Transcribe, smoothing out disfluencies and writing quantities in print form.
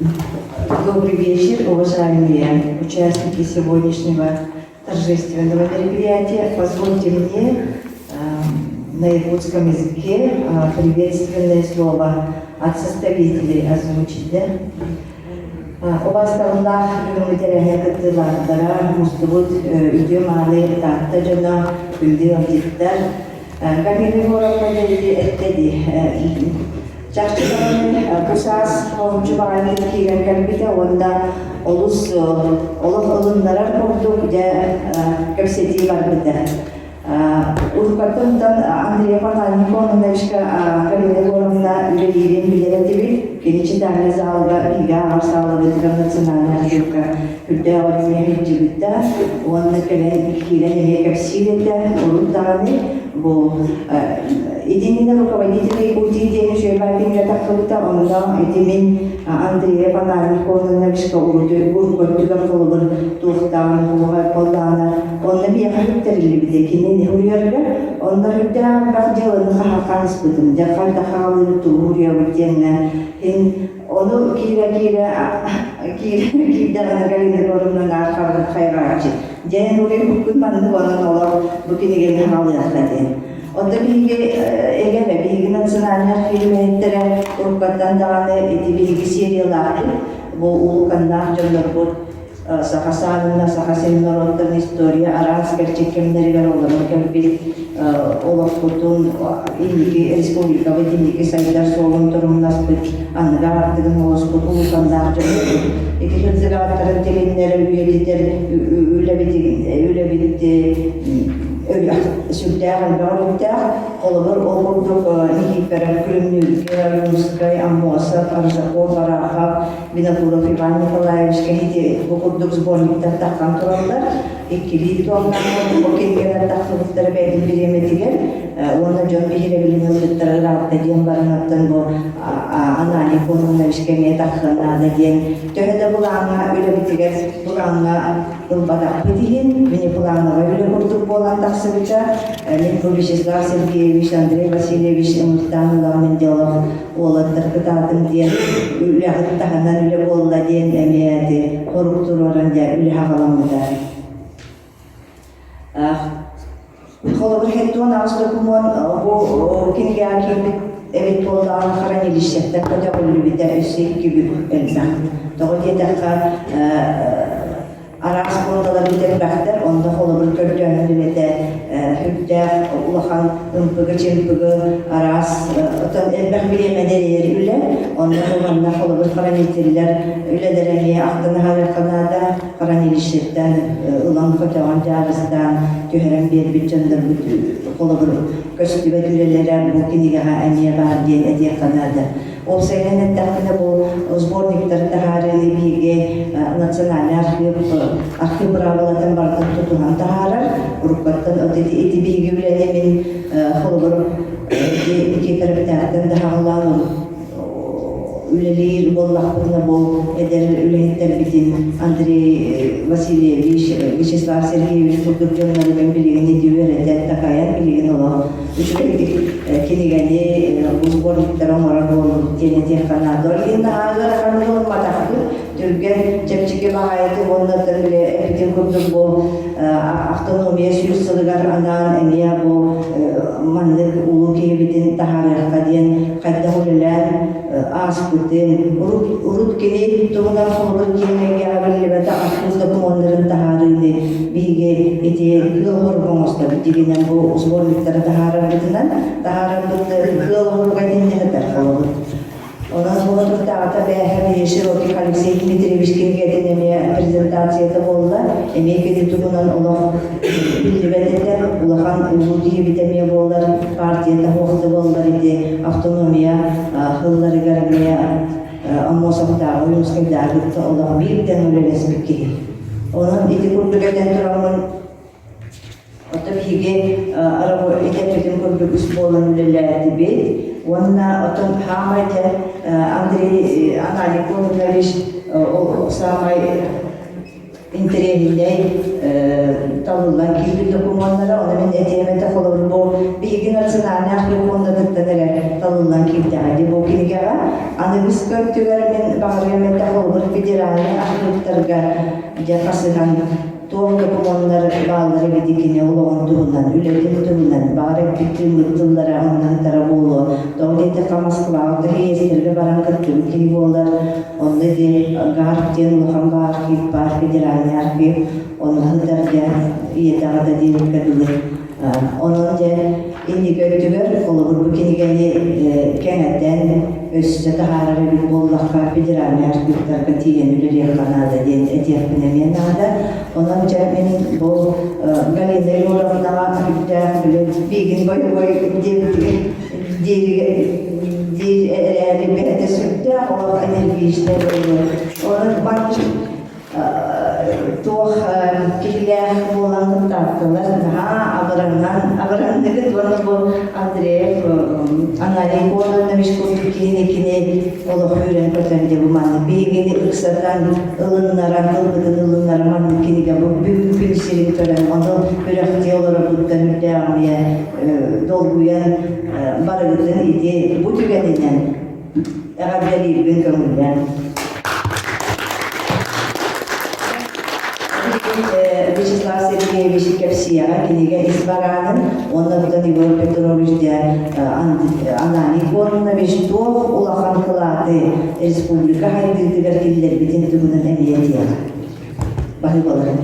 Добрый вечер, уважаемые участники сегодняшнего торжественного мероприятия. Позвольте мне на якутском языке приветственное слово от составителей озвучить. Да? Убаастабыллаах бүгүҥҥү тэрээһин кыттыылаахтара мустубут үтүө-мааны Таатта дьоно, күндү ыалдьыттар, Галина Егоровна диэки эттэ дии. Чахчы даҕаны бу саас хоһуччу баҕайы киирэн кэлбитэ уонна олус олох ылыннарар курдук дьэ кэпсэтии барбыта. Уруккаттан Андрей Павловичка Галина Егоровна үлэлиирин билэр этибит. Кини читальный залга биһиги ааҕар саалабытыгар национальнай архивка үрдээх өрүҥҥэ илдьибитэ уонна кэлэн киирэн эмиэ кэпсиир этэ. Урут даҕаны бу итиннэ руководитель Якутии диэн үчүгэй баайдыҥҥа тахсыбыта. Онно ити мин Андрея Пананиконовичка урут урукку холобур туохтаан туоҕа буоллаҕына онно миэхэ үктэриллибитэ кинини уруйарга онно үрдээх элбэх дьыаланы хаһааханыспытым дьэ хайда хаалыыбыт тугу уруйабыт диэҥҥэ ин ону киирэ-киирэ киирдэҕинэ Галина Егоровна наар хайҕааччы дьэ уруйбуккун маннык онон олох бу кинигэни хаалыахха диэн Онто биһиги эгэлэ биһиги национальнай архив үлэһиттэрэ уруккаттан даҕаны ити биһиги сериялаахпыт бу улууканнаах дьоннорбут саха саалына Саха сирин норуоттарын история араас кэрчик кэмнэригэр олорон кэлбит олохпутун инники республикабыт инники сайдар суолун торумнаспыт аныгы аартыгын олоспут улууканнаах дьоннорбут ити кырдьыгааттарын тилиннэрэ үйэтитэр үлэбит үлэбит сүрдээх элбэх өрүттээх. Холобур, ол курдук Никифоров, Күлүмнүүргэ, Ойуунускай, Аммосов, Аржаков, Арахов, Винокуров Иван Николаевич кэһити бу курдук сборниктар таххан тураллар. Иккилии туомнаах бу кинигэлэр тахсыбыттара бэйэтин бириэмэтигэр уонна дьон биһирэбилин ылбыттара ыраатта диэн баран бу Ананий Кононовичка эмиэ тахсыан наада диэн төһө да былааҥҥа үлэбитигэр былааҥҥа ылбатахпыт иһин внеплановай үлэ курдук буолан тахсыбыта. Мин бу Вячеслав Сергеевич, Андрей Васильевич ыҥыртаан ыламмын диалог уолаттар кытаатым диэн үлэҕит таһынан үлэ буолла диэн эмиэ ити хорук туруоран дьэ үлэ хаҕаламмыта. Холобур, 78 докумуон бу кинигэҕэ киирбит эбит буоллаҕына хранилищеттан көтөҕүллүбүтэ өссө икки бүк элбэх. Тоҕо диэтэххэ, араас фондалар бүтэрбэхтэр, онно холобур көрдөөһүн үлэтэ сүрдээх улахан ымпыгы-чымпыгы араас оттон элбэх бириэмэни эрэйэр үлэ. Онно манна холобур хранителлэр үлэлэрэ эмиэ ахтан аһарыахха наада. Хранилищеттан ылан көтөҕөн дьаарыстаан түһэрэн биэрбит дьоннорбут холобур көстүбэт үлэлэрэ бу кинигэҕэ эмиэ баар диэн этиэххэ наада. Уопсайынан эттэхпинэ бу сборниктары таһаарыыны биһиги национальный архив архив быраабылатын барытын тутуһан таһаарар. Уруккаттан от ити, ити биһиги үлэни мин холобур Никифоровтаахтан да хаалаан үлэлиир буоллахпытына бу эдэр үлэһиттэрбитин Андрей Васильевич, Вячеслав Сергеевич курдук дьоннору билигин ити үөрэтэн такайан билигин олох үчүгэйдик кинигэни бу сборниктары оҥорор буоллубут диэн этиэххэ наада. Ол иһин наһаа ыарахан ылымматахпыт түргэн чэпчэки баҕайытык уонна били эппитим курдук бу автономия сүүс сылыгар анаан эмиэ бу маннык улуу киһибитин таһаарыахха диэн хайдах үлэлээн ааспытын урут урут кини туһунан холобур киэҥ эйгэҕэ биллибэтэх архыып докумуоннарын таһаарыыны биһиги ити кыал хорук оҥостобут дигинэн бу сборниктары таһаарарбытынан таһаарарбыт кыал хоруга итиннэ сытар холобур. Онон Болотурдааҕыта бээһэ Широких Алексей Дмитриевич кинигэтин эмиэ презентацията буолла. Эмиэ кини туһунан олох биллибэт этэ. Улахан улуу киһибит эмиэ буоллар, партията суохта буоллар ити автономия сылларыгар эмиэ Аммосовтааҕы, Ойуунскайдааҕы кытта олох биир тэҥ үлэлэспит киһи. Онон ити курдук этэн тураммын Оттон биһиги ити курдук үс буолан үлэлээтибит. Уонна оттон хаамай дьэ Андрей Аналий Кононович ол саамай интэриэһинэй талыллан киирбит докумуоннара, ону мин этиэм этэ, холобур, бу биһиги национальнай архив фондатыттан эрэ талыллан киирдэҕэ дии бу кинигэҕэ. Аныгыскы өттүгэр мин баҕарыам этэ, федеральнай архыыптарга дьэ хасыһан туох докумуоннар бааллар эбит кини олоҕун туһунан, үлэтин туһунан, баҕар эппит тыыммыт тыллара оннуттара буолуо. Тоҕо диэтэххэ Москваҕа реестргэ баран кыттыбыт киһи буолар. Онно ди ГАРП диэн улахан баар архив баар, федеральный архив. Онно сытар дьэ ийэтэ аҕата диэбиккэ дылы. Онон дьэ инники өттүгэр холобур бу кинигэни кэҥэтэн өссө таһаарар эбит буоллахха федеральнай архивтарга тиийэн үлэлиэххэ наада диэн этиэхпин эмиэ наада. Онон дьэ мин бу Галина Егоровнаҕа үрдээх били биигин бойобуой диэбитигэр диир эрээри бэйэтэ сүрдээх олох энергичнэй бойобуой. Онон маннык туох киһилээх буолан кыттааттылар наһаа абыранан абыранныгыт уонна бу Андреев Аналий Кононович курдук киһини кини олох үүрэн көтөн дьэ бу маннык биһигини ыксатан ылыннаран тылбытын ылыннаран маннык кинигэ бу бүгүн күн сирин көрөн ону күрэхтии олорорбуттан үрдээҕимийэ долгуйан барыбытын ити бу түгэнинэн эҕэрдэлиирбин көҥүллээн. Вячеслав Сергеевич кэпсиэҕэ кинигэ ис бараанын уонна оттон Егор Петрович дьэ Ананий Кононович туох улахан кылааты республика хайдыытыгар киллэрбитин туһунан эмиэ этиэҕэ. Баһыыбаларын.